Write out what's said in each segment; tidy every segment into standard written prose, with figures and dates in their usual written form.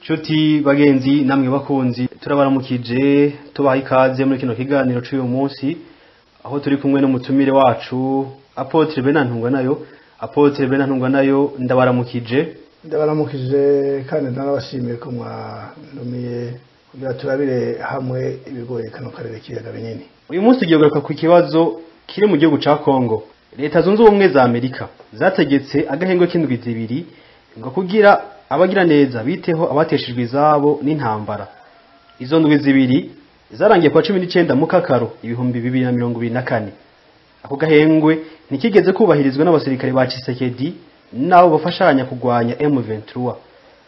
Nshuti bagenzi namwe bakunzi, turabaramukije, tubaha ikaze muri kino kiganiro c'uyu munsi, aho turi kumwe n'umutumire wacu Apôtre Bernard Ntungwanayo. Apôtre Bernard Ntungwanayo, ndabaramukije. Ndabaramukije kandi ndanabashimiye ko mwantumiye kugira turabire hamwe ibigoye kano karere k'ibiyaga binini. Uyu munsi tugiye kugaruka ku kibazo kiri mu gihugu ca Kongo. Leta Zunze Ubumwe za Amerika zategetse agahengwe k'indwi 2 ngo kugira abagira neza biteho abateshejwe izabo n'intambara. Izo ndwi 2 zarangiye kwa 19 mu Kakaro 2024. Ako gahengwe ntikigeze kubahirizwa n'abasirikare ba Tshisekedi nabo bafashanya kugwanya M23,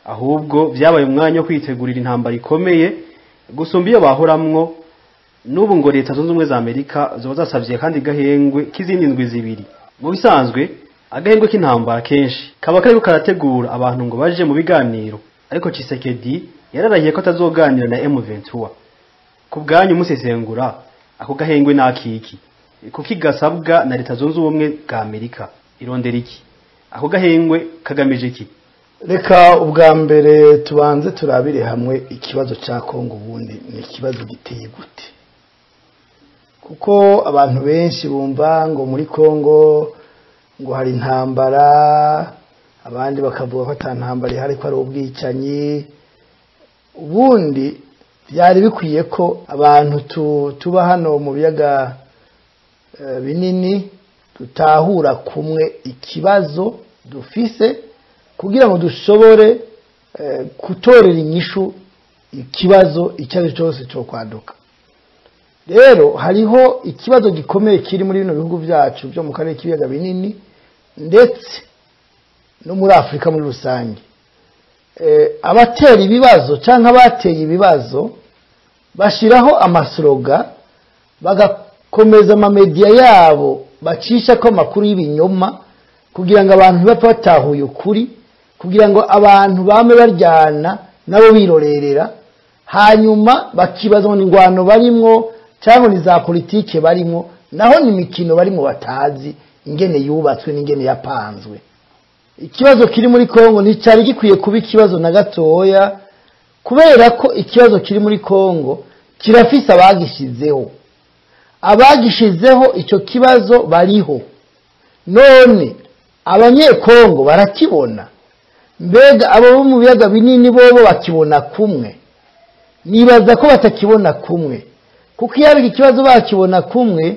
ahubwo vyabaye umwanya wo kwitegurira intambara ikomeye gusumba iyo bahoramwo. N'ubu ngo Leta Zunze Ubumwe za Amerika zoba zasavye kandi gahengwe k'izindi ndwi 2. Mu bisanzwe agahengwe k'intambara kenshi kaba kariko karategura abantu ngo baje mu biganiro, ariko Tshisekedi yararahiye ko atazoganira na M23. Ku bwanyu musesengura, ako gahengwe nakiki kuki gasabwa na Leta Zunze Ubumwe bwa Amerika? Irondera iki? Ako gahengwe kagamije iki? Reka ubwa mbere tubanze turabire hamwe ikibazo ca Kongo. Ubundi ni ikibazo giteye gute? Kuko abantu benshi bumva ngo muri Kongo ngo hari intambara, abandi bakavuga ko ata ntambara ihari, ko ari ubwicanyi. Ubundi byari bikwiye ko abantu tuba hano mu biyaga binini tutahura kumwe ikibazo dufise, kugira ngo dushobore gutorera inyishu ikibazo icyo ari cyo cyose cyo kwaduka. Rero hariho ikibazo gikomeye kiri muri bino bihugu byacu byo mu karere k'ibiyaga binini, ndetse no muri Afurika muri rusange. Abatera ibibazo cyangwa abateye ibibazo bashiraho amasloga, bagakomeza amamedia yabo bacisha ko amakuru y'ibinyoma, kugira ngo abantu ntibapfe batahuye ukuri, kugira ngo abantu bame baryana nabo birorerera, hanyuma bakibaza ngo ni ingwano barimwo cyangwa ni za politike barimwo, naho ni imikino barimwo batazi ingene yubatswe n'ingene yapanzwe. Ikibazo kiri muri Kongo nticari gikwiye kuba ikibazo na gatoya, kubera ko ikibazo kiri muri Kongo kirafise abagishizeho. Abagishizeho ico kibazo bariho. None abanyekongo barakibona? Mbega abo bo mu biyaga binini bobo bakibona kumwe? Nibaza ko batakibona kumwe, kuko iyo ari ikibazo bakibona kumwe,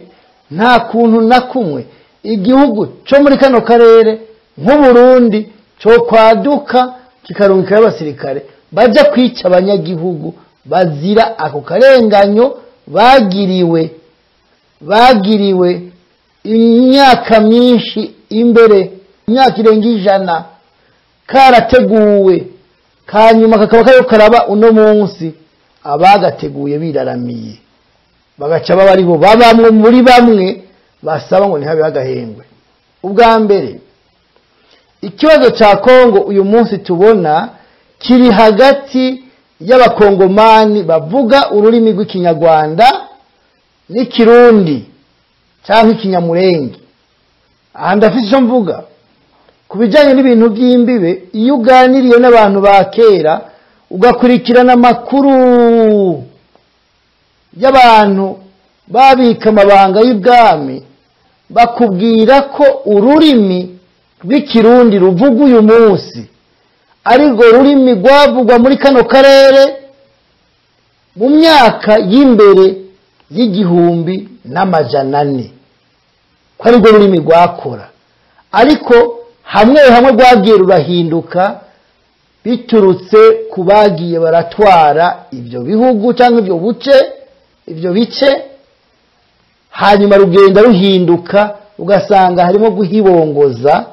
nta kuntu na kumwe igihugu co muri kano karere nk'Uburundi co kwaduka kikarungika abasirikare baja kwica abanyagihugu bazira ako karenganyo bagiriwe imyaka myinshi imbere, imyaka irenga 100, karateguwe, kanyuma kakaba kariko karaba uno munsi. Abagateguye biraramiye, bagaca baba aribo babamwe muri bamwe basaba ngo ntihabe agahengwe. Ubwa mbere, ikibazo ca Kongo uyu munsi tubona kiri hagati y'abakongomani bavuga ururimi rw'ikinyarwanda n'ikirundi canke ikinyamurenge. Aha ndafise ico mvuga ku bijanye n'ibintu by'imbibe. Iyo uganiriye n'abantu ba kera, ugakurikirana amakuru y'abantu babika amabanga y'ibwami, bakubwira ko ururimi rw'ikirundi ruvuga uyu munsi arirwo rurimi rwavugwa muri kano karere mu myaka y'imbere y'1400, ko arirwo rurimi rwakora, ariko hamwe hamwe rwagiye rurahinduka biturutse ku bagiye baratwara ibyo bihugu cyangwa ibyo bice, hanyuma rugenda ruhinduka, ugasanga harimo guhibongoza,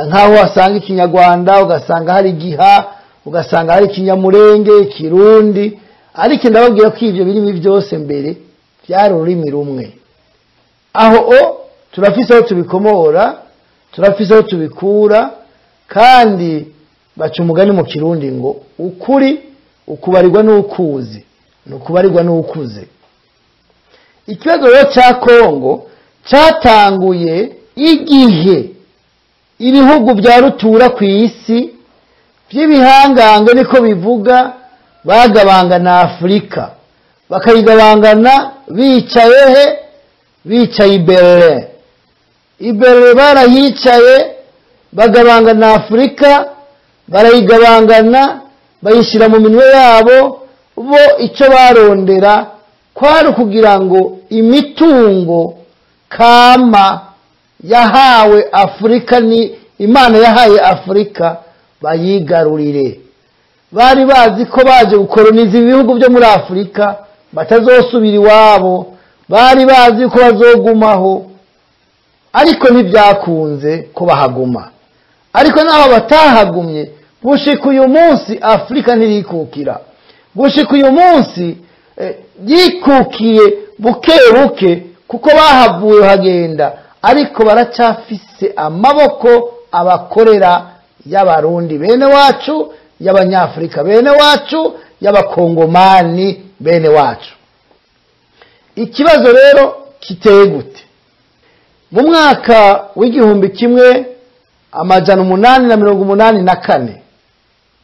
nk'aho wasanga ikinyarwanda, ugasanga hari igiha, ugasanga hari ikinyamurenge, ikirundi. Ariko ndababwira ko ibyo birimi byose mbere byari ururimi rumwe. Aho o turafise aho tubikomora, turafise aho tubikura, kandi baca umugani mu kirundi ngo ukuri ukubarirwa n'ukuzi, nukubarirwa n'ukuze. Ikibazo rero ca Kongo cyatanguye igihe ibihugu bya rutura ku isi by'ibihangange niko bivuga bagabangana Afurika, bakayigabangana bicaye he? Bicaye i Berlin. I Berlin barahicaye bagabangana Afurika, barayigabangana bayishyira mu minwe yabo. Bo icyo barondera kwari ukugira ngo imitungo kama yahawe Afurika, ni Imana yahaye Afurika, bayigarurire. Bari bazi ko baje gukoroniza ibihugu byo muri Afurika batazosubira iwabo, bari bazi ko bazogumaho, ariko ntibyakunze ko bahaguma. Ariko naho batahagumye, gushika uyu munsi Afurika ntirikukira. Gushika uyu munsi yikukiye buke buke, kuko bahavuye hagenda, ariko baracafise amaboko abakorera y'abarundi bene wacu, y'abanyafurika bene wacu, y'abakongomani bene wacu. Ikibazo rero kiteye gute? Mu mwaka w'1884,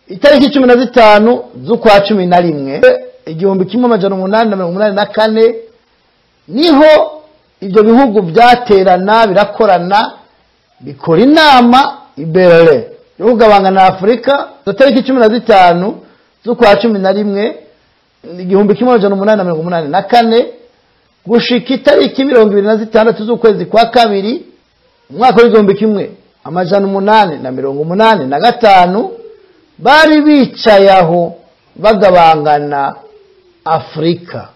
itariki 15 z'ukwa 11 1884, niho ibyo bihugu byaterana birakorana bikora inama i Berlin yo kugabangana Afurika. Itariki 15 z'ukwa 11 1884 gushika itariki 26 z'ukwezi kwa kabiri umwaka w'1885, bari bicaye aho bagabangana Afurika,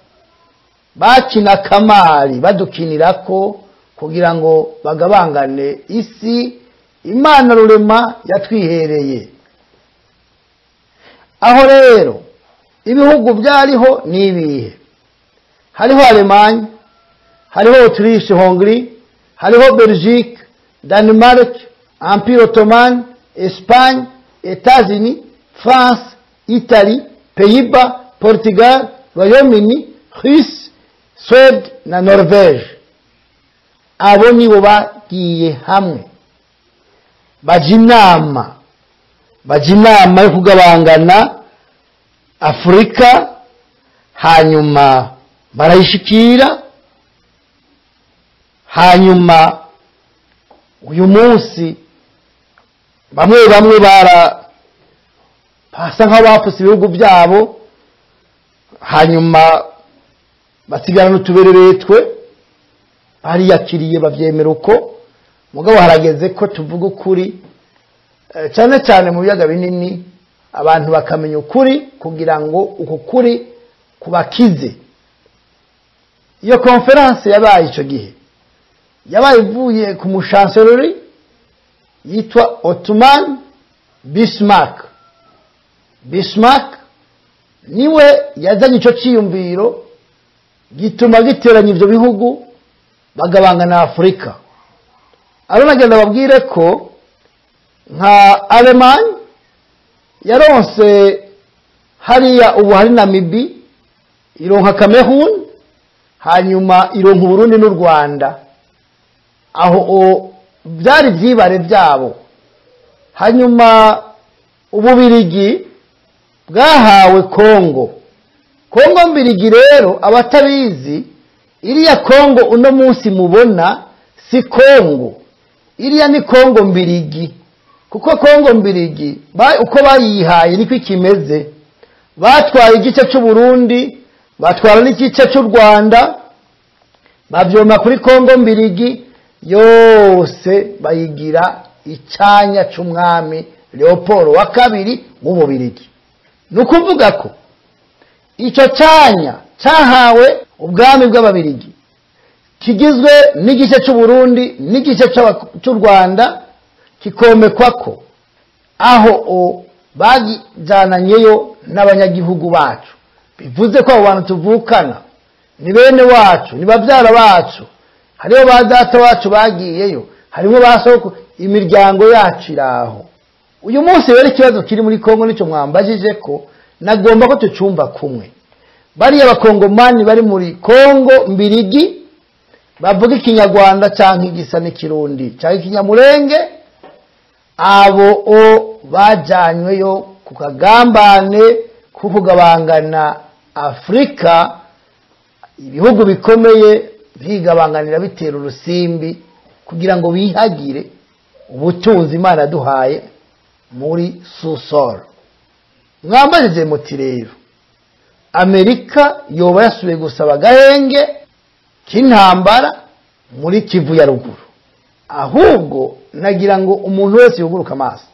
bakina kamari badukinirako kugira ngo bagabangane isi Imana rurema yatwihereye. Aho rero ibihugu byariho ni ibihe? Hariho Allemagne, hariho Autriche Hongrie, hariho Belgique, Danemark, Empire Ottoman, Espagne, États-Unis, France, Italie, Pays-Bas, Portugal, Royaume-Uni, Russie, Suède na Norvège. Abo nibo bagiye hamwe baja inama yo kugabangana Afurika, hanyuma barayishikira. Hanyuma uyu munsi bamwe bamwe basa nk'abapfuse ibihugu byabo, hanyuma basigara n'utubereretwe, bariyakiriye bavyemera uko. Mugabo harageze ko tuvuga ukuri, cyane cyane mu biyaga binini, abantu bakamenya ukuri kugira ngo uko kuri kubakize. Iyo conference yabaye ico gihe yabaye ivuye ku mushanseleri yitwa Ottoman Bismarck. Bismarck niwe yazanye ico ciyumviro gituma giteranya ivyo bihugu bagabangana Afurika. Aronagenda babwire ko nka Allemagne yaronse hariya ubu hari Namibi, ironka Cameroon, hanyuma ironka Burundi n'u Rwanda. Aho byari byibare byabo. Hanyuma ububirigi bwahawe Kongo. Kongo mbirigi rero abatabizi, iriya Kongo uno munsi mubona si Kongo, iriya ni Kongo mbirigi. Kuko Kongo mbirigi uko bayihaye niko ikimeze. Batwaye igice cy'u Burundi, batwara n'igice cy'u Rwanda, bavyoma kuri Kongo mbirigi yose bayigira icanya c'umwami Leopold wa kabiri w'ububirigi. Nukuvuga ko ico canya cahawe ubwami bw'ababirigi kigizwe n'igice cy'u Burundi n'igice cy'u Rwanda, kikomekwako aho bagijananyeyo n'abanyagihugu bacu. Bivuze ko abo bantu tuvukana ni bene wacu, ni bavyara bacu, hariho ba data wacu bagiyeyo, harimo ba soko, imiryango yacu iraho. Uyu munsi rero ikibazo kiri muri Kongo nico mwambajije ko nagomba ko tucumva kumwe. Bariya abakongomani bari muri Kongo mbirigi bavuga ikinyarwanda canke igisa n'ikirundi canke ikinyamurenge, abo bajanyweyo ku kagambane ko kugabangana Afurika, ibihugu bikomeye byigabanganira bitera urusimbi kugira ngo bihagire ubutunzi Imana duhaye muri sous-sol. Mwambajije muti rero Amerika yoba yasubiye gusaba agahenge k'intambara muri Kivu ya ruguru. Ahubwo nagira ngo umuntu wese yuguruka amaso,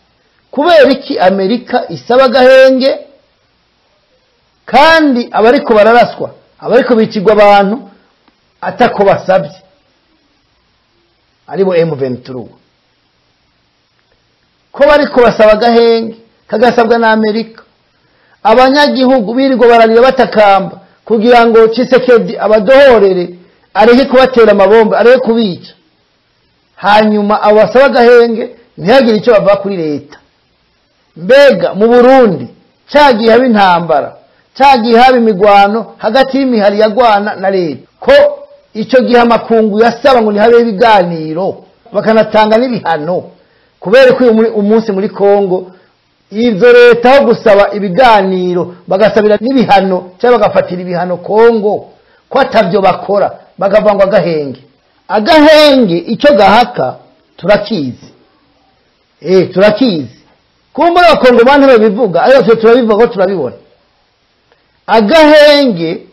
kubera iki Amerika isaba agahenge kandi abariko bararaswa, abariko bicigwa abantu atako basabye aribo M23, ko bariko basaba agahenge kagasabwa na Amerika, abanyagihugu birirwa bararira batakamba kugira ngo Tshisekedi abadohorere, areke kubatera amabombe, areke kubica, hanyuma abo basaba agahenge ntihagire icyo bava kuri leta. Mbega mu Burundi cagiye haba intambara, cagiye haba imigwano hagati y'imihari yagwana na leta, ko icyo gihe amakungu yasaba ngo ntihabeho ibiganiro bakanatanga n'ibihano, kubera ko uyu umunsi muri Kongo izo leta aho gusaba ibiganiro bagasabira n'ibihano cyangwa bagafatira ibihano Kongo, ko atavyo bakora bakavuga ngo agahenge. Agahenge icyo gahaka turakizi, turakizi kumbura abakongomani babivuga, ariko twe turabivuga ko turabibona. Agahenge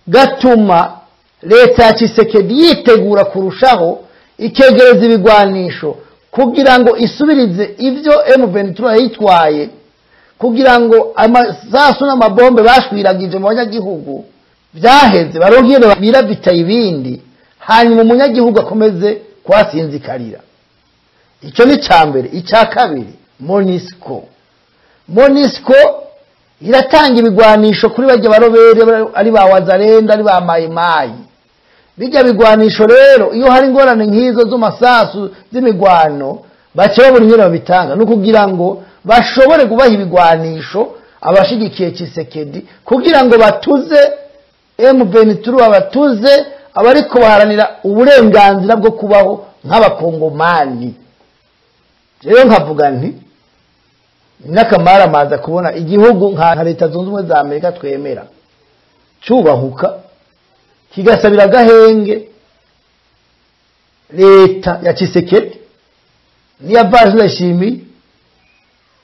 gatuma leta ya Tshisekedi yitegura kurushaho, ikegereza ibigwanisho kugira ngo isubirize ivyo M23 yitwaye, kugira ngo amasasu n'amabombe bashwiragije mu banyagihugu byaheze baronkere biravita ibindi, hanyuma umunyagihugu akomeze kwasinzikarira. Icyo ni cambere. Icya kabiri, MONUSCO iratanga ibigwanisho kuri bajya barobere, ari ba Wazalendo, ari ba Mayimayi. Bijya bigwanisho rero iyo hari ingorane nk'izo z'amasasu z'imigwano bace babura ingene babitanga, no kugira ngo bashobore kubaha ibigwanisho abashigikiye Tshisekedi, kugira ngo batuze M23, abatuze abariko baharanira uburenganzira bwo kubaho nk'abakongomani. Rero nkavuga nti n'akamara maza kubona igihugu nka Leta Zunze Ubumwe za Amerika twemera cubahuka kigasabira agahenge leta ya Tshisekedi niya Ndayishimiye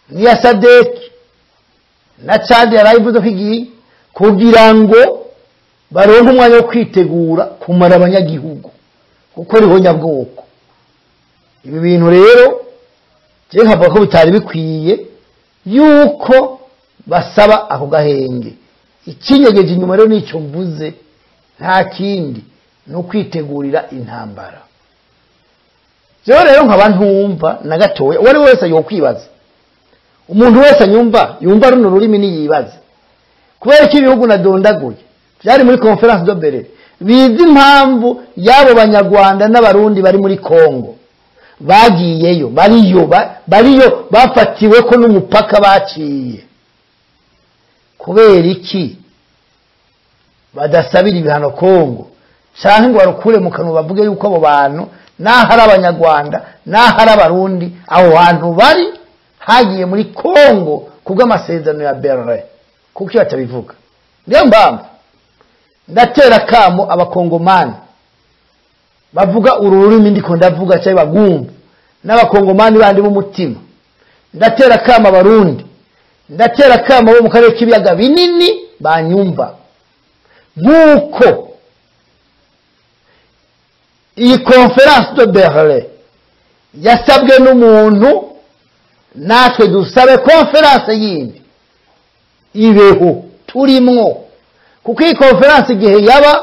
niya SADC na Chad yarayivuze ko igiye, kugira ngo baronke umwanya wo kwitegura kumara abanyagihugu kuko riho nyabwoko. Ibi bintu rero je nkavuga ko bitari bikwiye yuko basaba ako gahenge. Ikinyegeje inyuma rero nicyo mvuze, nta kindi no kwitegurira intambara. Rero rero nkaba ntumva na gatoya, uwari wese yokwibaza, umuntu wese anyumva yumva runo rurimi niyibaze, kubera ko ibihugu nadondaguye byari muri Conférence de Berlin bizi impamvu yabo banyarwanda n'abarundi bari muri Kongo bagiyeyo, bariyo bafatiwe ko n'umupaka baciye. Kubera iki badasabira ibihano Kongo canke ngo barukure mu kanwa bavuge yuko abo bantu naho ari abanyarwanda naho ari abarundi, aho hantu bari hagiye muri Kongo kubw'amasezerano ya Berlin, kuko iyo batabivuga. Niyo mpamvu ndatera kamo abakongomani bavuga uru rurimi ndiko ndavuga cyangwa bagumva, n'abakongomani bandi b'umutima, ndatera kamo abarundi, ndatera kamo bo mu karere k'ibiyaga binini banyumva, nk'uko iyi Conférence de Berlin yasabwe n'umuntu, natwe dusabe conference yindi ibeho turimwo, kuko iyi conference igihe yaba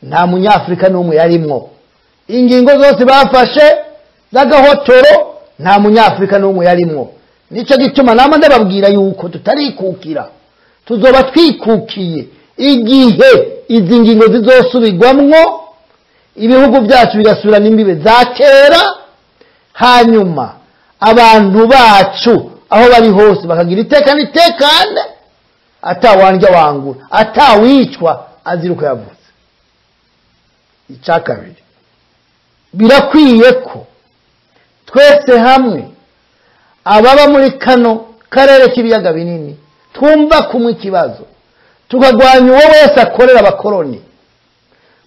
nta munyafrika n'umwe yarimwo, ingingo zose bafashe z'agahotoro nta munyafrika n'umwe yarimwo. Nico gituma nama ndababwira yuko tutarikukira, tuzoba twikukiye igihe izi ngingo zizosubirwamwo, ibihugu byacu bigasubirana imbibe za kera, hanyuma abantu bacu aho bari hose bakagira iteka n'itekane, atawandya wangura, atawicwa azira uko yavutse. Icya kabiri, birakwiye ko twese hamwe Ababa muri kano karere k'ibiyaga binini twumva kumwe ikibazo, tukagwanya uwo wese akorera abakoroni.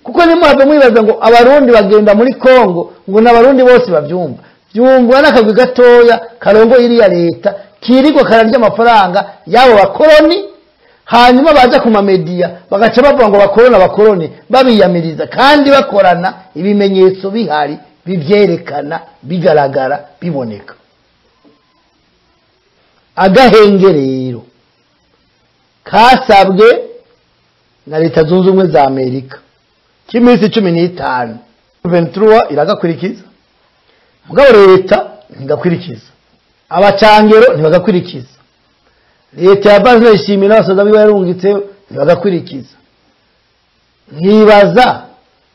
Kuko nimuhave mwibaza ngo Abarundi bagenda muri Kongo ngo n'Abarundi bose bavyumva, byumvwa n'akagwi gatoya karongo iriya leta kirirwa kararya amafaranga y'abo bakoroni, hanyuma baza ku mamedia bagaca bavuga ngo bakorona abakoroni, babiyamiriza kandi bakorana ibimenyetso bihari bivyerekana, bigaragara, biboneka. Agahenge rero kasabwe na Leta Zunze Ubumwe za Amerika k'iminsi 15, 23 iragakurikiza, mugabo leta ntigakurikiza, abacangero ntibagakurikiza, leta ya Bazina ishimira abasoda biwe yarungitse ntibagakurikiza. Nkibaza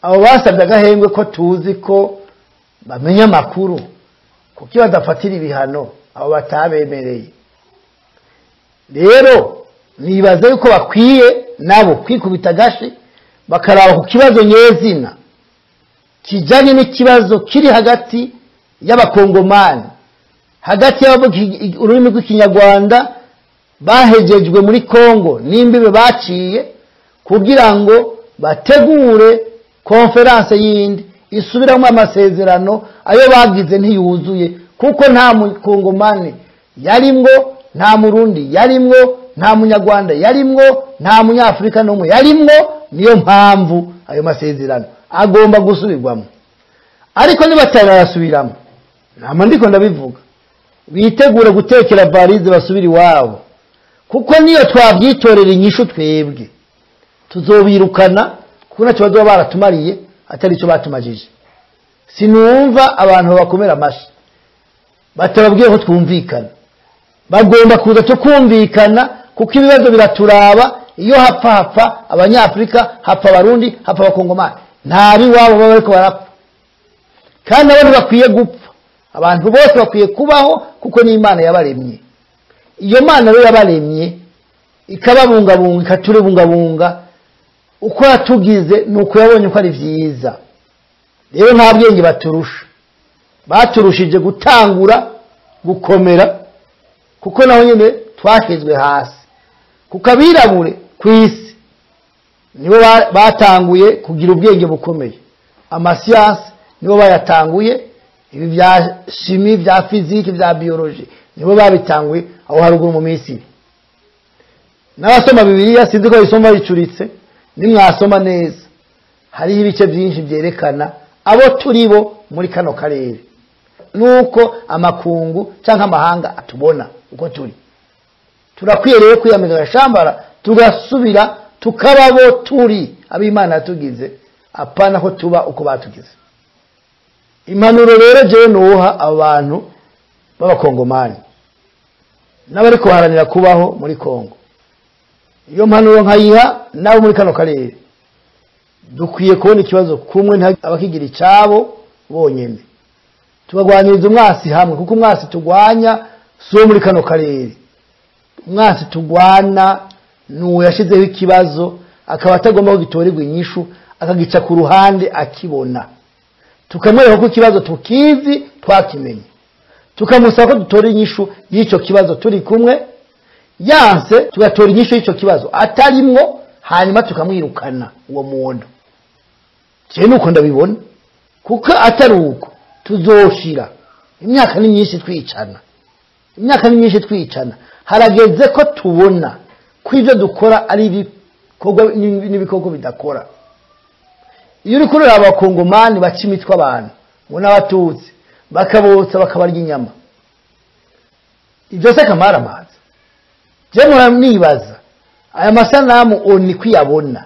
abo basabye agahengwe ko tuzi ko bamenya amakuru, kuki badafatira ibihano abo batabemereye? Rero nibaza yuko bakwiye nabo kwikubita agashi bakaraba ku kibazo nyezina kijanye n'ikibazo kiri hagati y'abakongomani, hagati y'abavuga ururimi rw'ikinyarwanda bahejejwe muri Kongo n'imbibe baciye, kugira ngo bategure konferanse yindi isubiramo amasezerano ayo bagize ntiyuzuye, kuko nta mukongomani yarimwo, nta murundi yarimwo, nta munyarwanda yarimwo, nta munyafurika n'umwe yarimwo. Niyo mpamvu ayo masezerano agomba gusubirwamo. Ariko nibatarayasubiramo, nama ndiko ndabivuga, bitegure gutekera varize basubira iwabo, kuko niyo twavyitorera inyishu twebwe tuzobirukana, kuko ntacyo bazoba baratumariye atari ico batumajije. Sinumva abantu bakomera amashi batababwiye ko twumvikana, bagomba kuza tukumvikana, kuko ibibazo biraturaba. Iyo hapfa hapfa abanyafrika, hapfa abarundi, hapfa abakongomani, nta biwabo baba bariko barapfa, kandi nabo ntibakwiye gupfa. Abantu bose bakwiye kubaho kuko ni Imana yabaremye. Iyo Mana rero yabaremye ikababungabunga, ikaturibungabunga, uko yatugize nuko yabonye ko ari vyiza. Rero nta bwenge baturusha, baturushije gutangura gukomera, kuko naho nyene twashizwe hasi, kuko abirabure kw'isi nibo batanguye kugira ubwenge bukomeye, amasiyansi nibo bayatanguye, ibi vya chimie, vya physique, vya biologie nibo babitanguye aho haruguru mu Misiri. N'abasoma Bibiliya sinzi ko bayisoma bicuritse, nimwasoma neza hariho ibice byinshi byerekana abo turibo muri kano karere, nuko amakungu canke amahanga atubona uko turi. Turakwiye rero kwiyamiriza agashambara, tugasubira tukaba abo turi, ab'Imana yatugize, apana ko tuba uko batugize. Impanuro rero jewe nuha abantu b'abakongomani n'abariko baharanira kubaho muri Kongo, iyo mpanuro nkayiha nabo muri kano karere, dukwiye kubona ikibazo kumwe, abakigira icabo bonyene, tubagwaniriza umwasi hamwe, kuko umwasi tugwanya si uwo muri kano karere. Umwasi tugwana nuwo yashizeho ikibazo akaba atagomba ko gitorerwa inyishu, akagica ku ruhande akibona. Tukamwereka ko ikibazo tukizi twakimenye, tukamusaba ko dutora inyishu y'ico kibazo turi kumwe, yanse tugatora inyishu y'ico kibazo atarimwo, hanyuma tukamwirukana uwo muntu. Je nuko ndabibona, kuko atari uko tuzoshira imyaka ni myinshi twicana, imyaka ni myinshi twicana. Harageze ko tubona ko ivyo dukora ari ibikorwa n'ibikoko bidakora. Iyo uriko uraraba abakongomani baca imitwe abantu ngo n'abatutsi, bakabotsa bakabarya inyama, ivyo se kamaramaza? Je muranibaza aya masanamu oni kwiyabona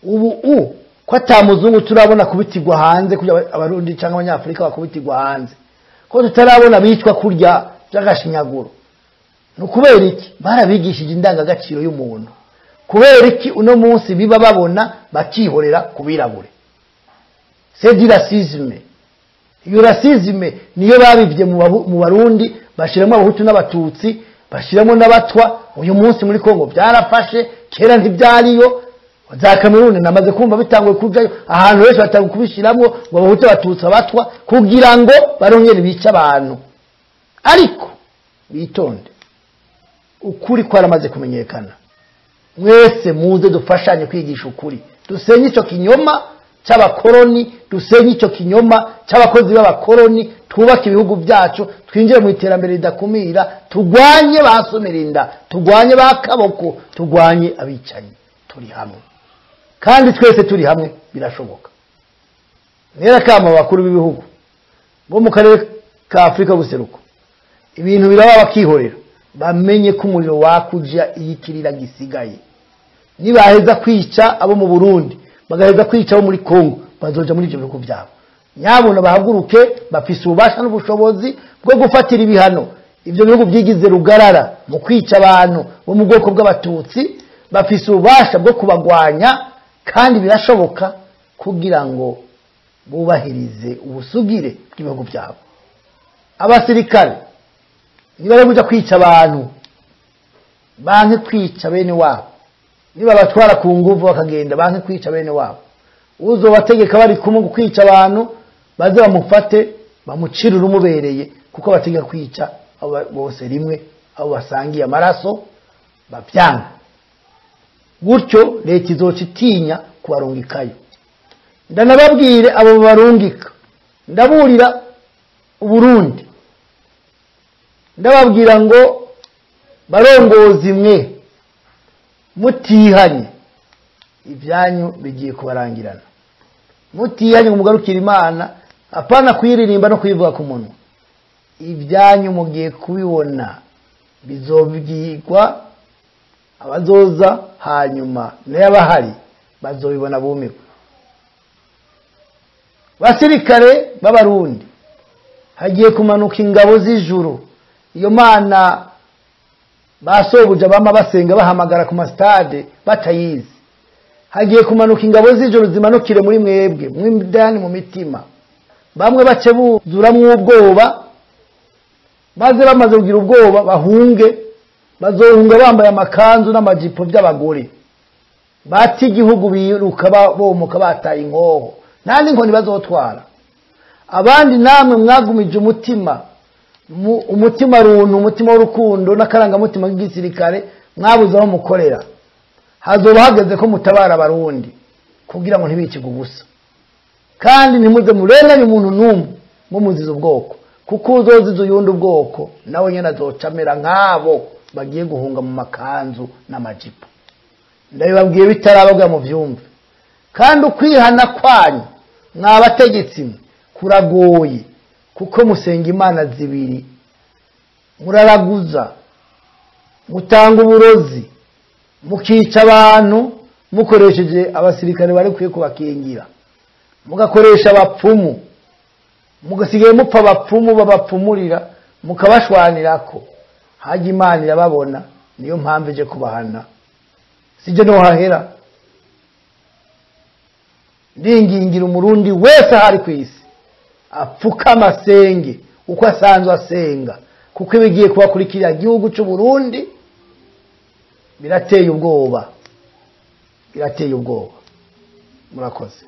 ubu ko ata muzungu turabona kubitirwa hanze, kurya abarundi canke abanyafrika bakubitirwa hanze, ko tutarabona bicwa kurya by'agashinyaguro. Ni kubera iki? Barabigishije indangagaciro y'umuntu. Kubera iki uno munsi biba babona bakihorera kubirabure? C'est du racisme. Iyo racisme niyo babivye mu Barundi, bashiramo abahutu n'abatutsi, bashiramo n'abatwa. Uyu munsi muri Kongo byarafashe, kera ntibyariyo. Za Cameroon namaze kumva bitanguye kujayo, ahantu henshi batanguye kubishiramwo ngo abahutu, abatutsi, abatwa, kugira ngo barongere bice abantu. Ariko Bitonde, ukuri kwaramaze kumenyekana. Mwese muze dufashanye kwigisha ukuri, dusenye ico kinyoma c'abakoroni, dusenye ico kinyoma c'abakozi b'abakoroni, twubake ibihugu byacu, twinjire mu iterambere ridakumira, tugwanye basomirinda, tugwanye bakaboko, tugwanye abicanyi. Turi hamwe kandi twese turi hamwe birashoboka. Nera kama bakuru b'ibihugu bo mu karere ka Afrika buseruko, ibintu biraba bakihorera, bamenye ko umuriro wakuja iyikirira gisigaye. Nibaheza kwica abo mu Burundi, bagaheza kwica abo muri Kongo, bazoja muri ibyo bihugu byabo. Nyabona bahaguruke, bafise ububasha n'ubushobozi bwo gufatira ibihano ibyo bihugu byigize rugarara mu kwica abantu bo mu bwoko bw'abatutsi. Bafise ububasha bwo kubagwanya kandi birashoboka kugira ngo bubahirize ubusugire bw'ibihugu byabo. Abasirikare niba kuja kwica abantu, banke kwica bene wabo. Niba batwara ku nguvu bakagenda, banke kwica bene wabo. Uzobategeka bari kumwe kwica abantu, baze bamufate bamucire urumubereye, kuko bategeka kwica abo bose rimwe, abo basangiye amaraso bavyanga. Gutyo leta izoca itinya kubarungikayo. Ndanababwire abo barungika, ndaburira Uburundi, ndababwira ngo barongozi mwe mutihanye, ibyanyu bigiye kubarangirana. Mutihanye ngo mugarukire Imana, apana kuyiririmba no kuyivuga ku munwa. Ibyanyu mugiye kubibona, bizobwirwa abazoza hanyuma n'abahari bazobibona bumirwe. Basirikare b'abarundi, hagiye kumanuka ingabo z'ijuru. Iyo mana basobuja bama basenga bahamagara ku mastade batayizi. Hagiye kumanuka ingabo z'ijuru zimanukire muri mwebwe, mwindani mu mitima. Bamwe bace buzuramwo ubwoba, maze bamaze kugira ubwoba bahunge, bazohunga bambaye amakanzu n'amajipo by'abagore. Bati igihugu biruka bomoka bataye inkoho, nta n'inkoni bazotwara. Abandi namwe mwagumije umutima, umutima runtu, umutima w'urukundo n'akarangamutima k'igisirikare, mwabuze aho mukorera. Hazoba hageze ko mutabara abarundi kugira ngo ntibicirwe ubusa. Kandi ntimuze murenganye umuntu n'umwe mumuziza ubwoko, kuko uzoziza uyundi ubwoko nawe nyene azocamera nk'abo bagiye guhunga mu makanzu n'amajipo. Ndabibabwiye bitarababwa mu vyumve. Kandi ukwihana kwanyu mwabategetsi mwe kuragoye, kuko musenga imana zibiri, muraraguza, mutanga uburozi, mukica abantu mukoresheje abasirikare bari kwiye kubakingira, mugakoresha abapfumu, mugasigaye mupfa abapfumu babapfumurira, mukabashwanirako. Hajya Imana irababona, niyo mpamvu ije kubahana. Sije no hahera. Ndingingira umurundi wese ahari ku isi apfuka amasenge uko asanzwe asenga, kuko ibigiye kubakurikira igihugu cy'u Burundi birateye ubwoba, birateye ubwoba. Murakoze.